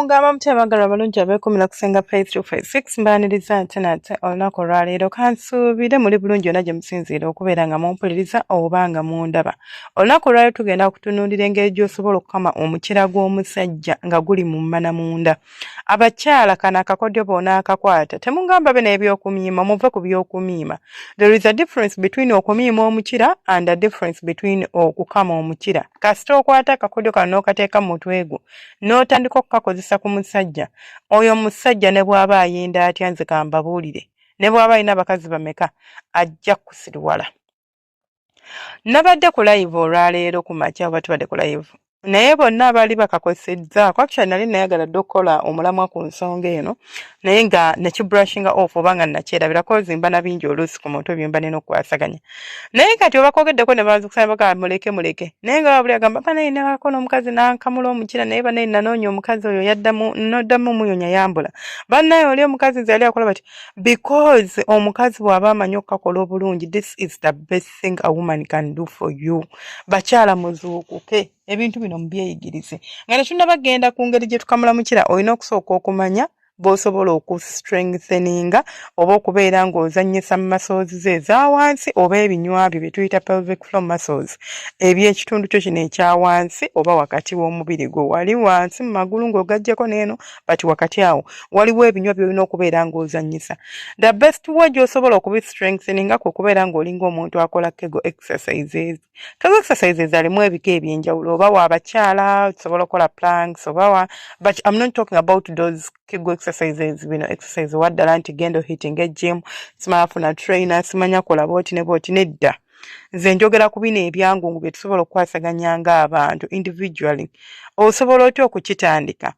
Mugamba mutya abaagalwa abalungi abeekumira ku Ssenga Faith 256? Mbaaniriza nte nate olunaku olwaleero. Kansuubire muli bulungi yonna gye musinziira okubeera nga mumpuliriza oba nga mundaba. Olunaku olwaleero tugenda kutunuulira engeri gy'osobola okukama omukira gw'omusajja nga guli mu mmana munda. Abakyala, kano akakodyo bw'onaakakwata, temugamba be n'ebyokumiima, muve ku by'okumiima. There is a difference between okumiima omukira and a difference between okukama omukira. Kasita okwata akakodyo kano n'okateeka mu mutwe gwo n'otandika okukakozesa ku musajja oyo, omusajja ne bw'aba ayinda atya, nze kambabuulire, ne bw'aba alina abakazi bameka, ajja kusiriwala. Nabadde ku live olwaleero ku makya, oba tubadde ku live, naye bonna abaali bakakozesezzaako, actually nali nayagala dde okukola omulamwa ku nsonga eno, naye nga nakibrushinga off oba nga nakyerabira, 'cause mba na bingi oluusi ku mutwe byemba nina okukwasaganya. Naye kati oba kwogeddeko ne banzukusanya, bagamba muleke, muleke. Naye nga buli agamba, banaye nabako n'omukazi nankamula omukira, naye banaye nanoonya omukazi oyo yaddamu noddamu muyonya yambula. Bannaye oli omukazi nze yali akola bati, because omukazi bw'aba amanyi okukakola obulungi, this is the best thing a woman can do for you. Bakyala, muzuukuke, ebintu bino mubyeyigirize. Nga tetunnaba genda ku ngeri gye tukamula mukira, olina okusooka okumanya bw'osobola okustrengtheninga oba okubeera ng'ozannyisa mu muscles zo eza wansi oba ebinywa byo bye tuyita pelvic floor muscles, eby'ekitundu kyo kino ekya wansi oba wakati w'omubiri gwo, wali wansi mu magulu ng'ogaggyeko n'eno, but wakati awo waliwo ebinywa by'olina okubeera ng'ozannyisa. The best way gy'osobola okubistrengtheninga kwe kubeera ng'olinga omuntu akola Kegel exercises. Kegel exercises alimu ebika ebyenjawulo, oba wa bakyala osobola okukola planks oba wa, but I'm not talking about those Kegel exercises. Bino exercise waddala nti genda ohitinga gym, simanya funa trainer, simanya kola bwoti ne bwoti, nedda. Nze njogera ku bino ebyangungu bye tusobola okukwasaganya ng'abantu individually. Osobola otya okukitandika?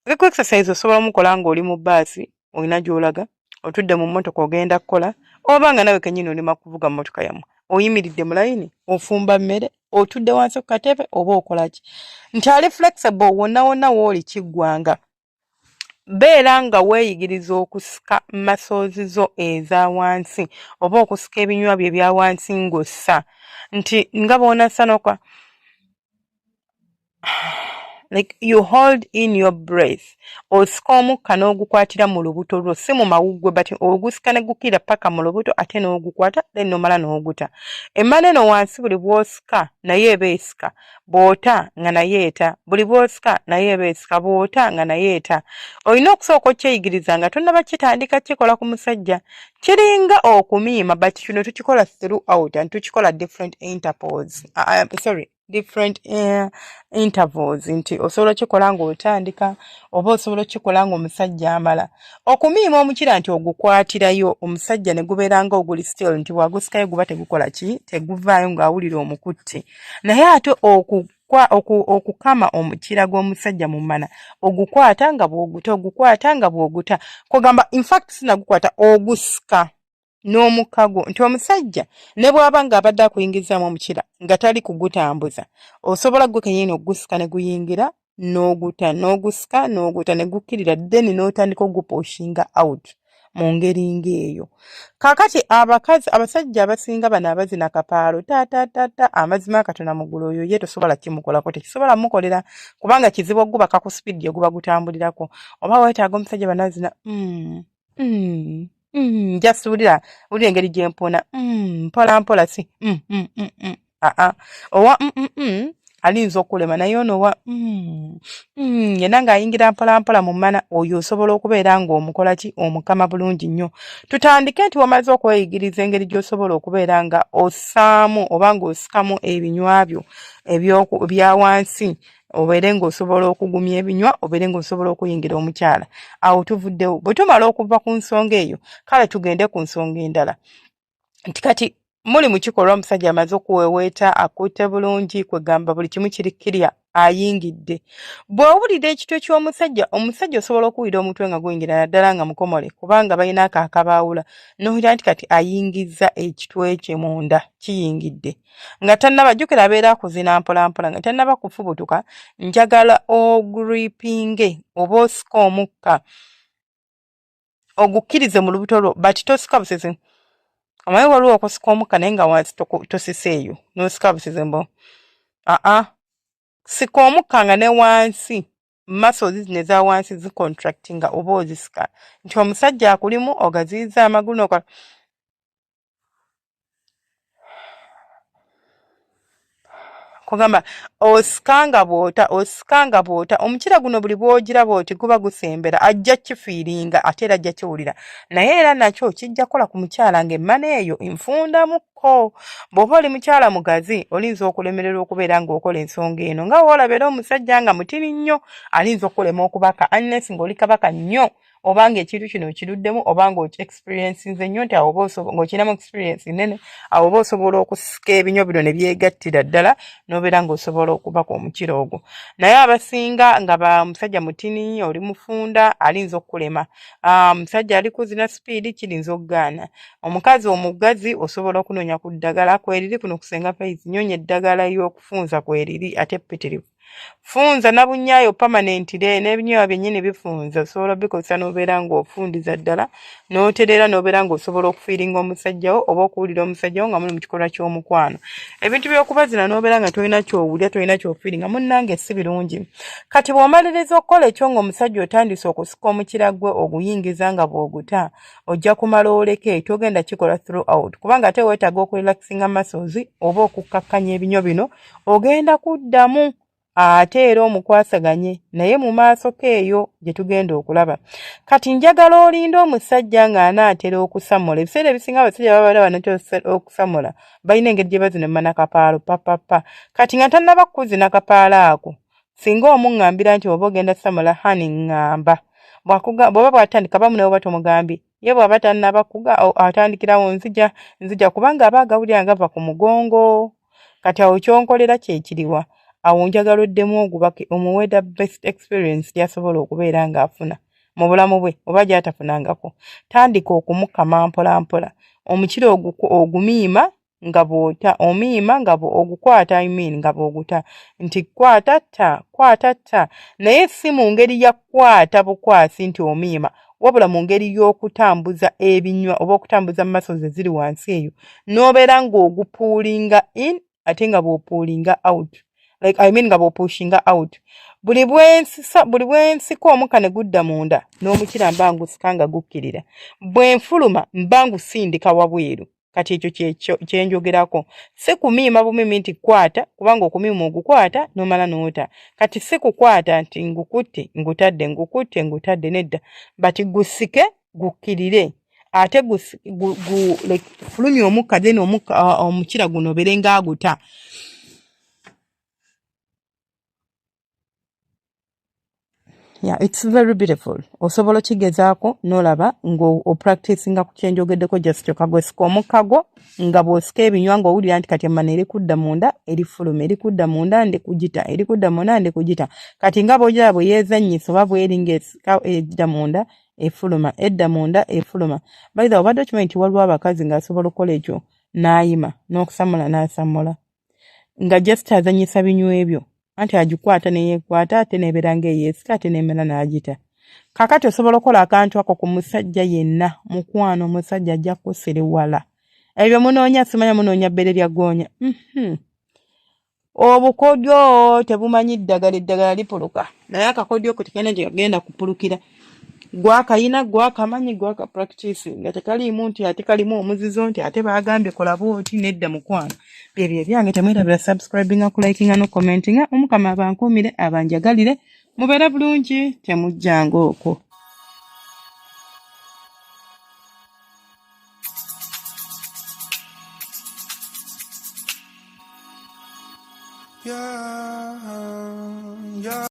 Kegel exercise osobola mukola ng'oli mu bbaasi, olina gy'olaga, otudde mu mmotoka ogenda kukola, oba nga nawe kennyini olima kuvuga mmotoka yammwe, oyimiridde mu layini, ofumba mmere, otudde wansi ku katebe oba okola ki, nti ali flexible wonna wonna w'oli kiggwanga. Beera nga weeyigiriza okusika muscles zo eza wansi oba okusika ebinywa byo ebya wansi ng'ossa, nti nga bw'onassa n'oka like you hold in your breath, osika omukka n'ogukwatira mu lubuto lwo, si mu mawuggwe, but ogusika ne gukkira paka mu lubuto, ate n'ogukwata, then n'omala n'oguta. Emmana eno wansi, buli bw'osika naye eba esika, bw'ota nga naye eta, buli bw'osika naye eba esika, bw'ota nga naye eta. Olina okusooka okyeyigiriza nga tonnaba kitandika kikola ku musajja. Kiringa okumiima, but kino tukikola throughout and tukikola different intervals, sorry, different intervals, nti osobola okikola ng'otandika oba osobola okikola ng'omusajja amala. Okumiima omukira nti ogukwatirayo omusajja ne gubeera nga oguli still, nti bw'agusikayo guba tegukola ki, teguvaayo ng'awulira omukutte. Naye ate okukama omukira gw'omusajja mu mmana, ogukwata nga bw'oguta, ogukwata nga bw'oguta, kugamba infact sinagukwata, ogusika n'omukka gwo, nti omusajja ne bw'aba ng'abadde akuyingizaamu omukira nga tali kugutambuza, osobola gwe kennyini okugusika ne guyingira, n'oguta, n'ogusika, n'oguta ne gukkirira, then n'otandika ogupushinga out mu ngeri ng'eyo. Kaakati abakazi, abasajja abasinga bano abazina kapaalo taataataata, amazima akatona mu ggulu, oyo ye tosobola kimukolako, tekisobola mukolera, kubanga kizibu okugubaka ku speed gye guba gutambulirako. Oba weetaaga omusajja banazina just wulira, wulira engeri gye mpona, mpola mpola, si aa owa alinza okulema, naye ono owa yenna ng'ayingira mpola mpola mu mmana, oyo osobola okubeera ng'omukola ki, omukama bulungi nnyo. Tutandike nti wamaze okweyigiriza engeri gy'osobola okubeera nga ossaamu oba ng'osikamu ebinywa byo ebya wansi, obeere ng'osobola okugumya ebinywa, obeere ng'osobola okuyingira omukyala. Awo tuvuddewo. Bwe tumala okuva ku nsonga eyo, kale tugende ku nsonga endala, nti kati muli mu kikolwa, omusajja amaze okuweweeta, akutte bulungi, kwegamba buli kimu kiri kirya, ayingidde. Bw'owulira ekitwe ky'omusajja, omusajja osobola okuwulira omutwe nga guyingira, naddala nga mukomole, kubanga balina ako akabaawula, n'owulira nti kati ayingizza ekitwe kye munda, kiyingidde. Nga tannaba, jjukira abeera akuzina mpolampola, nga tannaba kufubutuka, njagala ogrippinge oba osika omukka ogukkirize mu lubuto lwo, but tosika busizi. Omanyi waliwo okusika omukka naye nga wansi tosisa eyo, n'osika busizi mbo aa. Sika omukka nga ne wansi muscles zino eza wansi zicontractinga oba ozisika nti omusajja akulimu ogaziyiza amagulu nokola kugamba osika nga bw'ota, osika nga bw'ota. Omukira guno buli bw'ogiraba oti guba gusembera, ajja kifiiringa ate era ajja kiwulira, naye era nakyo kijja kukola ku mukyala ng'emmana eyo nfundamukko. Bw'oba oli mukyala mugazi olinza okulemererwa okubeera ng'okola ensonga eno, nga woolaba era omusajja nga mutini nnyo alinza okukulema okubaka unless ng'oli kabaka nnyo, oba ng'ekintu kino okiruddemu oba ng'okiexperiencinze nnyo nti awo oba ng'okirinamu experience nnene, awo oba osobola okusika ebinyo bino ne byegattira ddala n'obeera ng'osobola okubaka omukira ogwo. Naye abasinga nga ba musajja mutini, oli mufunda, alinza okukulema. Omusajja ali kuzina sipiidi kirinza okugaana. Omukazi omugazi osobola okunoonya ku ddagala kweriri kuno kusenga Faith, nyonya eddagala ey'okufunza kweriri ate ppitirivu. Funza nabunyaayo permanently n'ebinyeebwa byennyini bifunza, osobola obikozesa n'obeera ng'ofundiza ddala n'otereera n'obeera ng'osobola okufiiringa omusajja wo oba okuwulira omusajja wo nga muli mu kikolwa ky'omukwano. Ebintu by'okubazina n'obeera nga tolina ky'owulira, tolina ky'ofiiringa, munnange si birungi. Kati bw'omaliriza okukola ekyo ng'omusajja otandise okusika omukira gwe oguyingiza nga bw'oguta, ojja kumala oleke, togenda kikola throughout kubanga ate weetaaga okurelaxinga muscles oba okukkakkanya ebinyo bino. Ogenda kuddamu ate era omukwasaganye naye mu maaso keeyo gye tugenda okulaba. Kati njagala olinde omusajja ng'anaatera okusamula. Ebiseera ebisinga abasajja babeera banaatera okusamula balina engeri gye bazina emmana kapaalo papapa. Kati nga tannaba kukuzina kapaalo ako, singa omuŋŋambira nti oba ogenda samula hani ŋŋamba, bw'oba bw'atandika bamu naye oba tomugambye, ye bw'aba tannaba kuga atandikirawo nzija nzija, kubanga aba agawulira nga gava ku mugongo. Kati awo ky'onkolera kye kiriwa? Awo njagala oddemu ogubake, omuwe the best experience gy'asobola okubeera ng'afuna mu bulamu bwe oba gy'atafunangako. Tandika okumukama mpola mpola, omukira ogumiima nga bw'ota, omiima nga ogukwata, I mean nga bw'oguta nti kwata tta, kwata tta, naye si mu ngeri ya kukwata bukwasi nti omiima, wabula mu ngeri y'okutambuza ebinywa oba okutambuza muscles eziri wansi eyo n'obeera ng'ogupuulinga in ate nga bw'opuulinga out, like I mean nga bw'opushinga out. Buli bwensisa, buli bwensika omukka ne gudda munda n'omukira mba ngusika nga gukkirira, bwe nfuluma mba ngusindika wabweru. Kati ekyo kyekyo kyenjogerako, si kumiima bumiimi nti kwata, kubanga okumiima ogukwata n'omala n'ota. Kati si kukwata nti ngukutte ngutadde, ngukutte ngutadde, nedda, but gusike gukkirire ate like fulumya omukka, then omukka omukira guno obeere ng'aguta. Yeah, it's very beautiful. Osobola okigezaako n'olaba ng'opracticinga ku kyenjogeddeko, just kyokka gwesika omukka gwo nga bw'osika ebinywa ng'owulira nti kati emmana eri kudda munda eri fuluma, eri kudda munda ndi kugita, eri kudda munda ndi kugita. Kati nga bw'ogiraba bwe yeezannyisa oba bweri ng'esika edda munda efuluma, edda munda efuluma. By the way, obadde okimanyi nti waliwo abakazi ng'asobola okukola ekyo n'ayima n'okusamula n'asamula nga just azannyisa binywa ebyo, anti agikwata neyeekwata ate nebeera ng'eyeesika ate nemera n'agita. Kakati osobola okukola akantu ako ku musajja yenna, mukwano, omusajja ajja kusiriwala. Ebyo munoonya simanya munoonya bbere lya ggoonya. Obukodyo tebumanyi ddagala, eddagala lipuluka, naye akakodyo ko tekalina gye kagenda kupulukira. Gwakayina, gwakamanyi, gwaka practice nga tekaliimu nti ate kalimu omuzizo nti ate baagambye kola bw'oti, nedda mukwano. Byebyo ebyange, temwerabira subscribinga, kulikinga no commentinga. Omukama abankuumire, abanjagalire, mubeere bulungi, temujjanga okwo. Yeah, yeah.